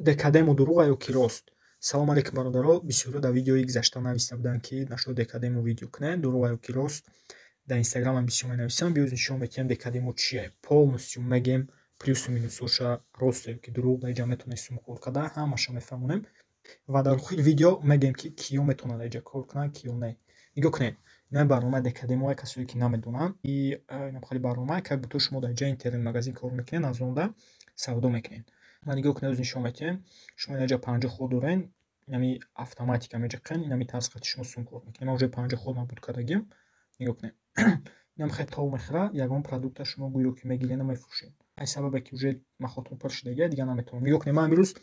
Декадемо дурӯға ё ки рост? Салом алейкум, бародаро. Бисёриҳо дар видеои гузашта нависта буданд, ки нашуд Декадемо видео кунед, дурӯға ё ки рост. Дар Инстаграмам бисёр менависам. Биёз нишон медиҳем, Декадемо чие. Полностью мегем плюсу минусоша, рост ё ки дурӯғ, дар инҷа метавонед сум кор карда, ҳамаша мефаҳмонем. Ва дар охири видео мегем, ки киё метавонанд дар инҷа кор кунанд, киё не. Нигоҳ кунед, ин барномаи Декадемо, касое ки намедонанд, и хеле барнома, как будто шумо дар инҷа интернет-магазин кор мекунед, аз онда савдо мекунед. Ва нигоҳ кунед, нишон медиҳем, шумо инҷа 50 ход дорен, инами автоматика меҷақен, инами тарз қати шумо сум кор мекунед. Ман уже 50 ход набуд кардагим. Нигоҳ кунед. Инам хеле тов мехӯрад, ягон продукта шумо гӯё ки мегиред, мефурӯшед. Ай сабабе ки уже махотон пур шудагия, дигар наметавонам. Нигоҳ кунед, ман имрӯз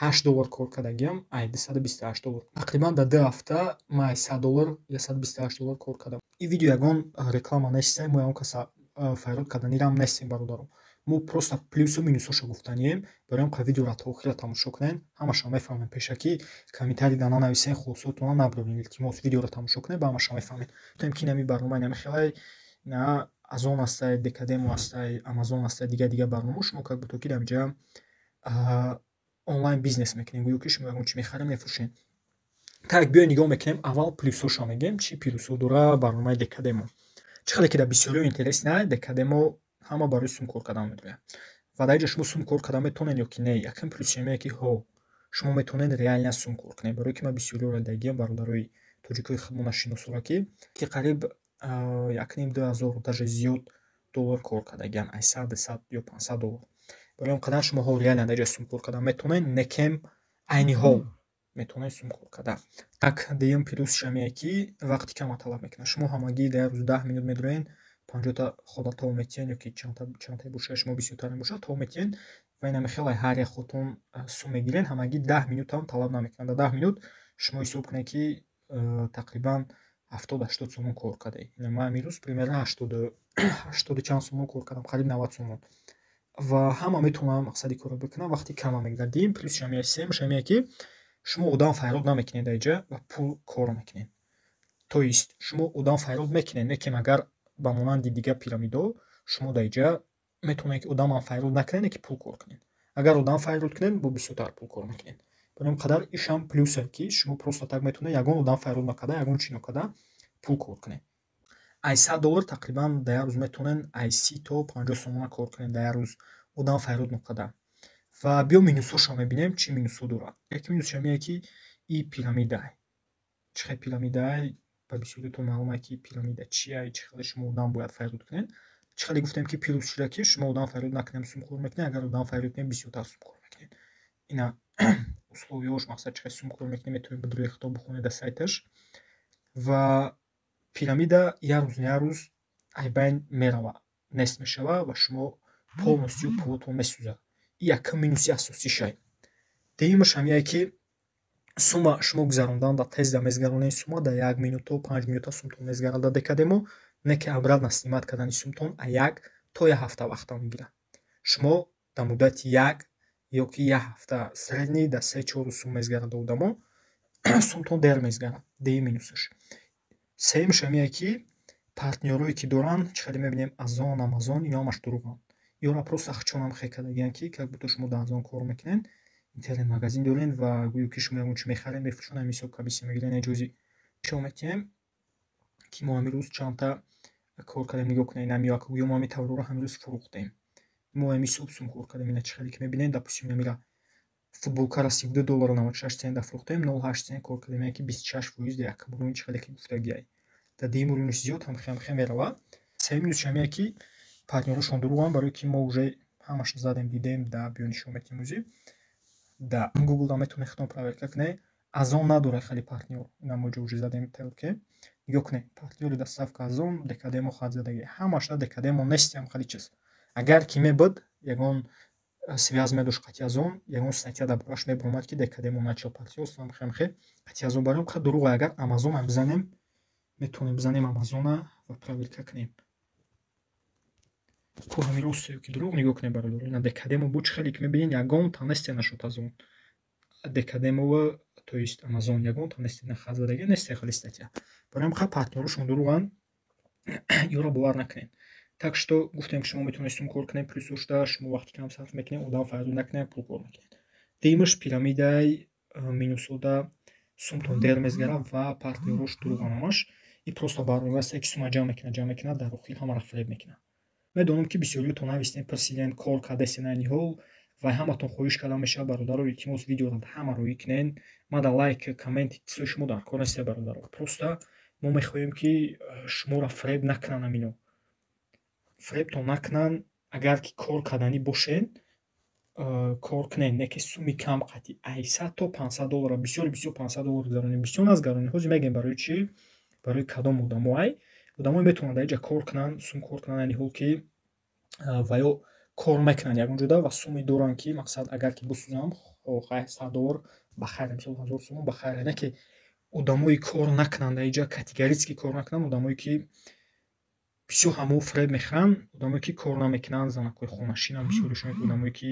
8 доллар кор кардагиам, ай 228 доллар. Тақрибан дар 2 ҳафта ман ай 100 доллар, 128 доллар кор кардам. Ин видео ягон реклама нест, мо ягон каса файрод карданирам нестем, бародаро. Мо просто плюсу минусошо гуфтанием. Барои он ка видеоро то охира тамошо кунед, ҳамаша мефаҳмем пешакӣ. Комментарий да нанависен, хулосотона набуред, илтимос, видеоро тамошо кунед, ба ҳамаша мефаҳмед. Гуфтем, ки инами барнома инами хелай на Озон ҳастай, Декадемо ҳастай, Амазон ҳастай, дигар дигар барномаҳо. Шумо как будто ки дар инҷа онлайн бизнес мекунед, гӯё ки шумо ягон чи мехаред, мефурӯшед. Так, биёед, нигоҳ мекунем, аввал плюсҳошо мегӯем, чӣ плюсҳо дорад барномаи Декадемо. Чӣ хеле ки дар бисёриҳо интерес на, Декадемо ҳама барои сум кор кардан медояд. Ва дар инҷа шумо сум кор кардан метавонед ё ки не? Якум плюси ҳамее, ки ҳо, шумо метавонед реально сум кор кунед. Барое ки ман бисёриҳоро дидагиам, бародарои тоҷикои худмона шиносора, ки қариб 1,5, 2000, даже зиёд доллар кор кардагианд, ай 100, 200 ё 500 доллар. Барои он қадар шумо ҳо реально дар инҷа сум кор кардан метавонед, не кем айни ҳол метавонед сум кор карда. Так, дуюм плюсш ҳамее, ки вақти кама талаб мекунад. Шумо ҳамагӣ дар як рӯз 10 минут медроед, 50-та хода тов метиҳед ё ки чандтае бошад, шумо бисёртар мебошад, тов метиҳед ва инами хеле ҳар як хотун сум мегиред, ҳамагӣ 10 минутам талаб намекунад. Дар 10 минут шумо ҳисоб кунед, ки тақрибан 70-80 сомон кор кардаед. Ман имрӯз примерно ҳаштоду чанд сомон кор кардам, қариб 90 сомон. Ва ҳама метавонанд мақсади корро бикунанд, вақти кама мегирад. Дуюм плюсш ҳамин, сеюмш ҳамине, ки шумо одам файрод намекунед дар инҷа ва пул кор мекунед. То есть шумо одам файрод мекунед, не ки агар ба монанди дигар пирамидаҳо, шумо дар инҷа метавонед, ки одамам файрод накунед, не ки пул кор кунед. Агар одам файрод кунед, бо бисёртар пул кор мекунед. Барои ин қадар ишам плюсе, ки шумо просто так метавонед ягон одам файрод накарда, ягон чӣ нокарда пул кор кунед. Ай 100 доллар тақрибан дар як рӯз метавонед ай 30 то 50 сомона кор кунед дар як рӯз, одам файрод нокарда. Ва биё минусҳошро мебинем, чӣ минусҳо дорад. Як минусш ҳамине, ки и пирамидае. Чӣ хел пирамидае? Ба бисёриятон маълум ки пирамида чия, чӣ хеле шумо одам бояд файрод кунед. Чӣ хеле гуфтем, ки плюс шуда, ки шумо одам файрод накунед, сум кор мекунед, агар одам файрод кунед, бисёртар сум кор мекунед. Ина условияҳош, мақсад, чӣ хел сум кор мекунед, метавонед ба дурӯи хато бихонед дар сайташ. Ва пирамида як рӯз на як рӯз ай байн меравад, нест мешавад ва шумо полностью пулотон месӯзад. Ин якум минуси асосишай. Дуюмаш ҳамине, ки сума шумо гузарондан да тез да мезгаронед сума, дар як минут то 5 минута сумтон мезгарад дар Декадемо, не ки обратно снимать кардани сумтон а 1 то 1 ҳафта вақта мегирад. Шумо дар муддати як ё ки як ҳафта, средний дар 3-4 рӯз сум мезгарад одамо, сумтон дер мезгарад. Дуюм минусаш. Сеюмаш ҳамине, ки партнёрое ки доранд, чӣ хеле мебинем, Озон, Амазон, ино ҳамаш дурӯғанд. Ёра просто хчонам хе кардагиянд, ки как будто шумо дар Озон кор мекунед, интернет-магазин доред ва гӯё ки шумо ягон чи мехаред, мефурӯшанд, ҳамин ҳисоб комиссия мегиранд. Ҷози нишон медиҳем, ки мо ҳамин рӯз чандта кор кардем. Нигоҳ кунед, инам як гӯё мо ҳамин товарро ҳамин рӯз фурӯхтем. Мо ҳамин ҳисоб сум кор кардем. Ина чӣ хеле ки мебинед, допустим, ҳамира футболкаро 32 доллару 96 цента фурӯхтем, 0,8 цент кор кардем, яъне ки 26% дар якум рӯи, чӣ хеле ки гуфтагиай. Дар дуюм рӯи зиёд ҳамхе меравад. Сеюм минусш ҳамине, ки партнёрошон дурӯғанд, барое ки мо уже ҳамаша задем, дидем, да биё нишон медиҳем ӯзи. Да Google да метавонед худтон проверка кунед. Озон надорад хеле партнёр. Ина мо ҷо уже задем тлк. Нигоҳ кунед, партнёри доставка Озон, Декадемо хат задаги. Ҳамаша Декадемо нестиам хеле чиз. Агар ки мебуд, ягон связь медошт қати Озон, ягон статья дар бораш мебаромад, ки Декадемо начал партнёрство ҳамхе қати Озон. Барои ха дурӯғ. Агар Амазонам бизанем, метавонем бизанем Амазона ва проверка кунем. Ку ҳамин рост ё ки дурӯғ, нигоҳ кунед, бародаро. Ина Декадемо буд, чӣ хеле ки мебинед, ягонта несте нашуд Озон. Декадемова, то есть Амазон, ягонта несте хат задаги, несте хеле статья. Барои ҳам ха партнёрошон дурӯғанд, ёро бовар накунед. Так что гуфтем, ки шумо метавонед сум кор кунед, плюс шуда шумо вақти кам сарф мекунед, одам файрод накунед, пул кор мекунед. Дуюмаш пирамидаи минусода сумтон дер мезгарад ва партнёрош дурӯғанамаш. И просто барнома аст, ки сума ҷамъ мекунад, ҷамъ мекунад, дар охир ҳамаро фиреб мекунад. Медонам, ки бисёриётон навистем, пурсидем, кор кардесен айни ҳол ва ҳаматон хоҳиш карда мешавад, бародаро, илтимос, видеоро ҳама рӯӣ кунед. Мада лайк, коммент, чизои шумо дар кор нест, бародаро. Просто мо мехоҳем, ки шуморо фиреб накунанд амино. Фиребтон накунанд, агар ки кор карданӣ бошед, кор кунед, не ки суми кам қатъи 800 то 500 доллара, бисёри бисёр 500 доллар гузаронед, бисёр назгаронед. Ҳозир мегӯем барои чӣ? Барои кадом одамо ай? Одамое метавонанд дар инҷа кор кунанд, сум кор кунанд, айни ҳол ки ва ё кор мекунанд ягон ҷода ва суме доранд, ки мақсад агар ки бисӯзам, хай 100 доллар ба хайр, мисол 1000 сомон ба хайр, не ки одамое кор накунанд дар инҷа, категорически кор накунанд, одамое ки бисёр ҳамао фиреб мехӯранд, одамое ки кор намекунанд, занакҳои хонашинанд, бисёришон одамое ки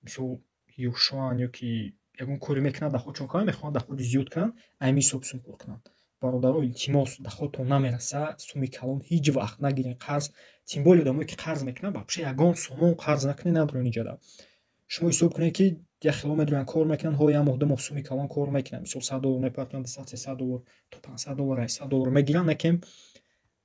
мисол ёшоанд ё ки ягон коре мекунанд, доходшон кам, мехоҳанд доходи зиёд кунанд, ҳамин ҳисоб сум кор кунанд. Бародаро, илтимос, доходтон намераса, суми калон ҳеҷ вақт нагиред қарз, тем более одамое ки қарз мекунанд, вообще ягон сомон қарз накунед, надоред иҷода. Шумо ҳисоб кунед, ки як хело медонанд, кор мекунанд, ҳо як моҳ, 2 моҳ суми калон кор мекунанд, мисол 100 доллар мепартоянд, 200, 300 доллар то 500 доллар, 800 доллар мегиранд, лекин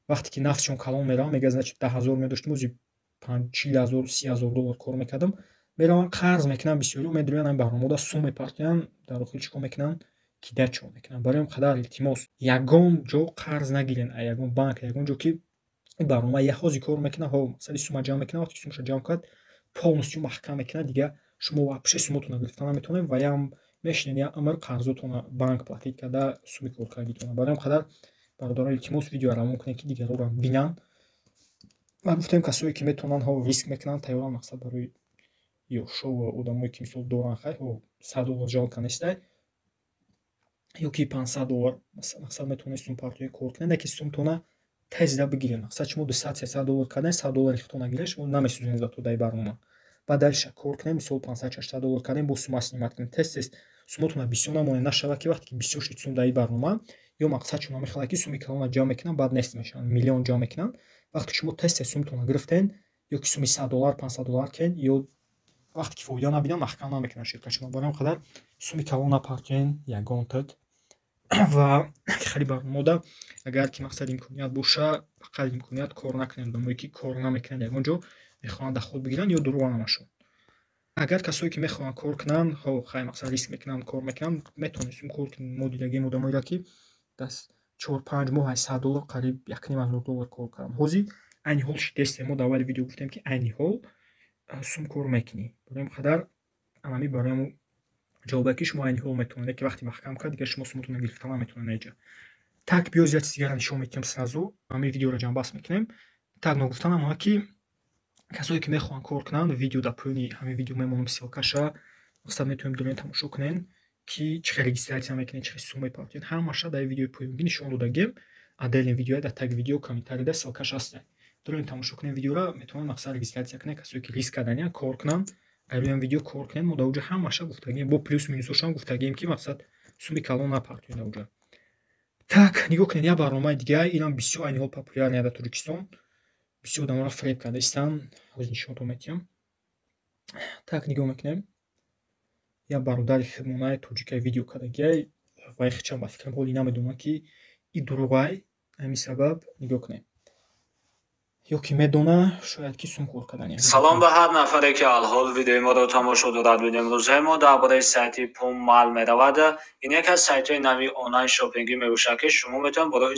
вақте ки нафсшон калон меравад, мегӯяд, значит, 10 000 медоштем, ози 40 000, 30 000 доллар кор мекардам, мераванд қарз мекунанд, бисёриҳо медиҳанд ҳамин барномаода сум мепартоянд, дар охир чӣ кор мекунанд? Кидачо мекунанд. Барои ҳам қадар илтимос, ягон ҷо қарз нагиред, ягон банк, ягон ҷо, ки барнома яҳози кор мекунад, ҳо масали сума ҷамъ мекунад, вақте ки сумаша ҷамъ кард, полностью маҳкам мекунад, дигар шумо вообще сумотонро гирифта наметавонед ва ям мешинед як умр қарзотонро банк платить карда суми коркардитонро. Барои ҳам қадар, бародарон, илтимос, видеоро равон кунед, ки дигарҳоро бинанд. Ва гуфтем, касое ки метавонанд, ҳо риск мекунанд, тайёранд, мақсад барои ёшо ва одамое ки мисол доранд, хай ҳо 100 доллар жалко нестай ё ки 500 доллар, мақсад метавонед сум партоя кор кунед, не ки сумтона тезда бигиред. Мақсад шумо 200, 300 доллар кардем, 100 доллари худтон нагиред, шумо намесӯзонед зато дар барнома. Баъд дальше кор кунем, мисол 500, 600 доллар кардем, бо сума снимать кунем. Тез тез сумотона бисёр намонед, нашавад, ки вақте ки бисёр шуд сум дар ин барнома, ё мақсадшон намехоҳад, ки суми калона ҷамъ мекунанд, баъд нест мешаванд, миллион ҷамъ мекунанд. Вақте шумо тез тез сумтонро гирифтен, ё ки суми 100 доллар, 500 доллар кен, ё вақте ки фоида набинанд, маҳкам намекунанд ширкатшон. Барои ҳам қадар суми калон напартоен ягон тид ва хеле барномаода, агар ки мақсад имконият боша, фақат имконият кор накунед. Одамое ки кор намекунанд, ягон ҷо мехоҳанд доход бигиранд ё дурӯға намашон. Агар касое ки мехоҳанд кор кунанд, ҳо хай мақсад риск мекунанд, кор мекунанд, метавонед сум кор кунед. Мо дидагем одамоеро, ки даст 4-5 моҳ ай 100 доллар қариб 1500 доллар кор карданд. Ҳозир айни ҳол шидестем, мо дар аввали видео гуфтем, ки айни ҳол сум кор мекунӣ. Барои ҳам қадар анами барои ҳамун ҷавобе, ки шумо айни ҳол метавонед, ки вақте маҳкам кард, дигар шумо сумотонро гирифта наметавонед наиҷа. Так, биёз як чиз дигарро нишон медиҳем, сразу ҳамин видеоро ҷамъбаст мекунем. Так, ногуфта намонад, ки касое ки мехоҳанд кор кунанд, видео дар поёни ҳамин видео мемонам ссылкаша, мақсад метавонед дурен тамошо кунед, ки чӣ хел регистрация мекунед, чӣ хел сум мепартоед, ҳамаша дар видеои поёнгӣ нишон додагем. Отдельный видео дар таги видео, комментарийда ссылкаш ҳаст. Дурен тамошо кунед видеоро, метавонанд мақсад регистрация кунед, касое ки риск карданиянд, кор кунанд, рӯи видео кор кунед. Мо дар оҷа ҳамаша гуфтагем, бо плюс минусошам гуфтагем, ки мақсад суми калон напартоед дар оҷа. Так, нигоҳ кунед, як барномаи дига, инам бисёр айни ҳол популярный дар Тоҷикистон, бисёр одамонро фиреб карда истанд. Ҳозир нишонтон медиҳам. Так, нигоҳ мекунем, як бародари хидмонаи тоҷикай видео кардагиай ва хичам ба фикрам ҳоли намедонам, ки и дурӯғай. Ҳамин сабаб нигоҳ кунем, ё ки медона, шояд ки сум кор кардани. Салом ба ҳар нафаре, ки алҳол видеои моро тамошо дорад. Имрӯзаи мо дар бораи сайти Пуммал меравад. Ин яке аз сайтҳои нави онлайн шопингӣ мебошад, ки шумо метавонед барои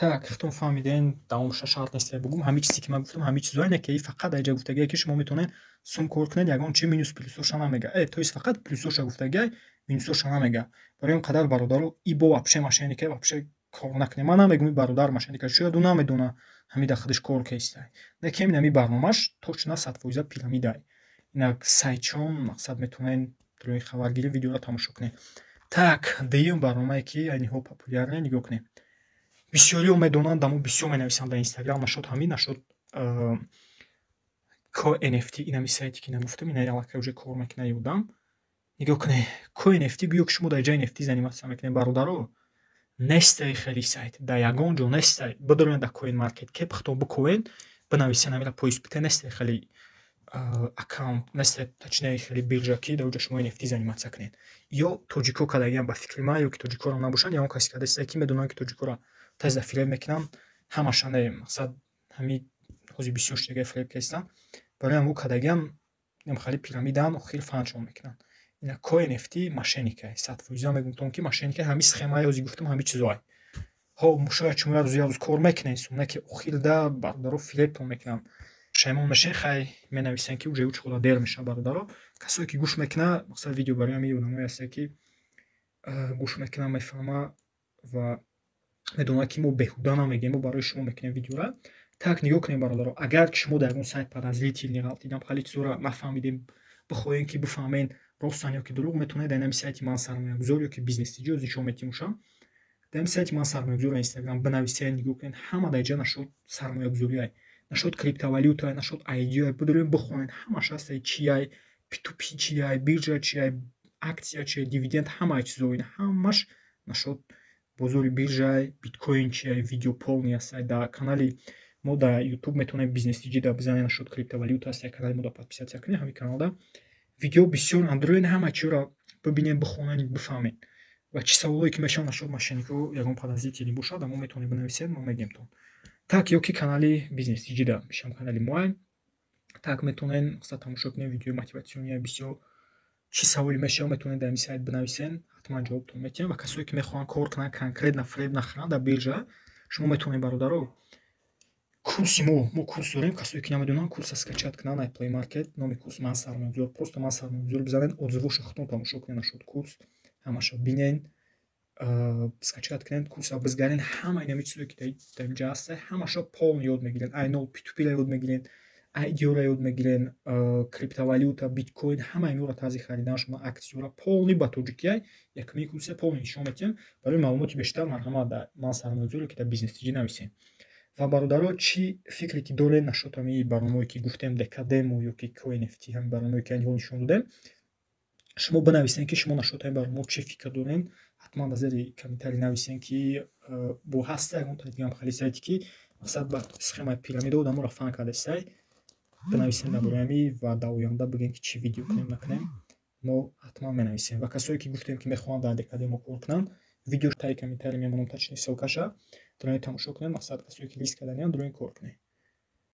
Так, худтон фаҳмиден, давомша шарт нест бугум. Ҳамин чизе ки ман гуфтам, ҳамин чизое не ки фақат дар ҷа гуфтагие, ки шумо метавонед сум кор кунед, ягон чи минус плюсоша намега. То есть фақат плюсоша гуфтагиай, минусоша намега. Барои ин қадар, бародаро, и бо вообще мошенника, вообще кор накунед. Ман намегум, и бародар мошенника, шояд ӯ намедона, ҳамин дар худаш кор кестай. Лекин ҳамин барномааш точно 100% пирамидай. Инак сайтчон, мақсад метавонед рӯи хабаргирӣ видеоро тамошо кунед. Так, дуюм барномае, ки айни ҳол популярне, нигоҳ кунед. Бисёриҳо медонанд, дамо бисёр менависанд дар Инстаграм нашуд ҳамин, нашуд KNFT, инами сайте ки нагуфтам, ина аллакай уже кор мекунад одам. Нигоҳ кунед, KNFT, гӯё ки шумо дар ҷои NFT заниматься мекунед, бародаро. Нестай хели сайт, дар ягон ҷо нестай. Бидоред дар Coin Market Cap, худтон бикунед, бинависед ҳамира, поиск битед, нестай хели. Аккаунт несте, точнее, хеле биржа, ки дар оҷа шумо NFT заниматься кунед. Ё тоҷико кардагиам, ба фикри ман, ё ки тоҷикоро набошанд, ягон касе кардааст, ки медонанд, ки тоҷикоро тезда фиреб мекунанд. Ҳамаша не, мақсад, ҳами ҳозир бисёр шудагиа фиреб кардистанд. Барои ҳамн кардагиам, хеле пирамидаам, охир фанчон мекунанд. Ина CoinNFT мошенникай, 100% мегӯям, ки мошенникай. Ҳами схемаи ҳозир гуфтам, ҳами чизоай. Ҳо, шояд шумо як рӯз, як рӯз кор мекунед, не ки охирда, бародаро, фиребтон мекунанд. Пушаймон мешед. Хай, менависем, ки уже уч хола дер мешавад, бародаро. Касое ки гӯш мекунад, мақсад, видео барои ҳамин одамое ҳастанд, ки гӯш мекунанд, мефаҳмад ва медонад, ки мо беҳуда намегӯем, мо барои шумо мекунем видеора. Так, нигоҳ кунем, бародаро, агар шумо дар ягон сайт подозрительный ғалтидам, хеле чизоро нафаҳмидем, бихоҳем, ки бифаҳмем, ростан ё ки дурӯғ, метавонед дар ҳами сайти Ман сармоягузор ё ки Бизнес тиҷи, ҳозир нишон метиҳем, дар ҳами сайти Ман сармоягузор Инстаграм бинависед, нигоҳ кунед, ҳама дар ҷа нашуд сармоягузориай, нашуд криптовалюта, нашуд IDO, бидорем, бихонед, ҳамаш ҳастай: чиай P2P, чиай биржа, чиай акция, чиай дивиденд, ҳамаи чизо, ҳамаш нашуд бозори биржай, биткоин чиай, видео полный ҳастай дар канали мо дар Ютуб. Метавонед Бизнес тиҷи да бизанед, нашуд криптовалюта ҳастай канали мо, да подписаться кунед. Ҳамин каналда видео бисёр андроид, ҳама чиро бибинед, бихонед, бифаҳмед. Ва чӣ саволое ки мешавад нашуд мошеннико, ягон подозрительный бошад, мо метавонед бинависед, мо мегӯем. Так, ё ки канали Бизнес тиҷи да мешавам, канали моай. Так, метавонед, мақсад, тамошо кунед, видеои мотивациония бисёр. Чӣ саволе мешавад, метавонед дар ин сайт бинависед, ҳатман ҷавобтон метиҳам. Ва касое ки мехоҳанд кор кунанд, конкретно фиреб нахӯранд дар биржа, шумо метавонед, бародаро, курси мо курс дорем. Касое ки намедонанд, курса скачать кунанд ай Play Market, номи курс Ман сармоягузор, просто Ман сармоягузор бизанед, отзывошо худтон тамошо кунед, нашуд курс ҳамаша бинед, скачать кунед курса, бизгарен, ҳамаи нами чизое ки дар инҷа ҳаста, ҳамаша полный ёд мегиред. Ай нол P2P-ра ёд мегиред, IDO-ра ёд мегиред, криптовалюта, биткоин, ҳамаи инҳоро, тарзи харидан шумо аксияро полный ба тоҷикия, якумин курсе полный нишон медиҳем. Барои маълумоти бештар марҳамат, дар Ман сармоягузоре ки дар Бизнес тиҷи нависед. Ва, бародаро, чӣ фикре ки доред нашуд ҳамин барномаое ки гуфтем, Декадемо ё ки CoinFT, ҳамин барномае ки ҳол нишон додем, шумо бинависед, ки шумо нашуд ҳамин барномао чӣ фикр доред. Ҳатман дар зери комментарий нависед, ки бо ҳаста ягон дигам хеле сайте, ки мақсад, ба схемаи пирамида одаморо фан кардастай. Бинависем дар бораи ҳамин ва дар оянда бигӯем, ки чӣ видео кунем, накунем, мо ҳатман менависем. Ва касое ки гуфтем, ки мехоҳанд дар Декадемо кор кунанд, видео таи комментарий мемонам, точный ссылкаша, дорои тамошо кунед. Мақсад, касое ки риск карданианд, дорои кор кунед.